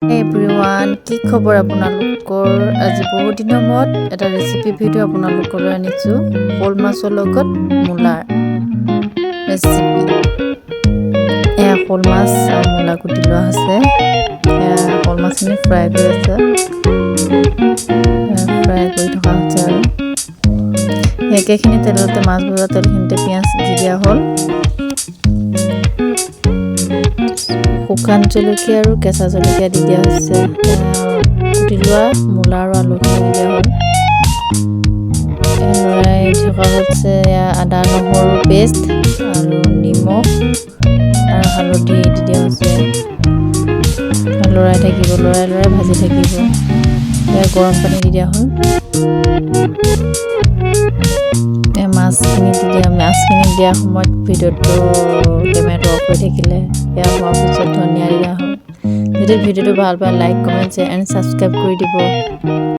Everyone, কি খবৰ আপোনালোকৰ? আজি বহুত দিনৰ মূৰত এটা ৰেচিপি ভিডিঅ' আপোনালোকলৈ আনিছোঁ, শ'ল মাছৰ লগত মূলাৰ ৰেচিপি। এয়া শ'ল মাছ আৰু মূলা কুটি লোৱা হৈছে। এয়া শ'ল মাছখিনি ফ্ৰাই কৰি আছে, ফ্ৰাই কৰি থকা হৈছে। আৰু একেখিনি তেলতে, মাছ ভজা তেলখিনিতে পিঁয়াজ দি দিয়া হ'ল। শুকান জলকীয়া আৰু কেঁচা জলকীয়া দি দিয়া হৈছে। কুটি লোৱা মূলা আৰু আলুখিনি দি দিয়া হ'ল। লৰাই থকা হৈছে। আদা নহৰু পেষ্ট আৰু নিমখ আৰু হালধি দি দিয়া হৈছে। লৰাই থাকিব, লৰাই লৰাই ভাজি থাকিব। গৰম পানী দি দিয়া হ'ল। মাছখিনি দি দিয়া, মাছখিনি দিয়াৰ সময়ত ভিডিঅ'টো কেমেৰাটো অফ হৈ থাকিলে। সেয়া হোৱাৰ পিছত ধনিয়া দিয়া হ'ল। যদি ভিডিঅ'টো ভাল পায়, like, comment, share and subscribe কৰি দিব।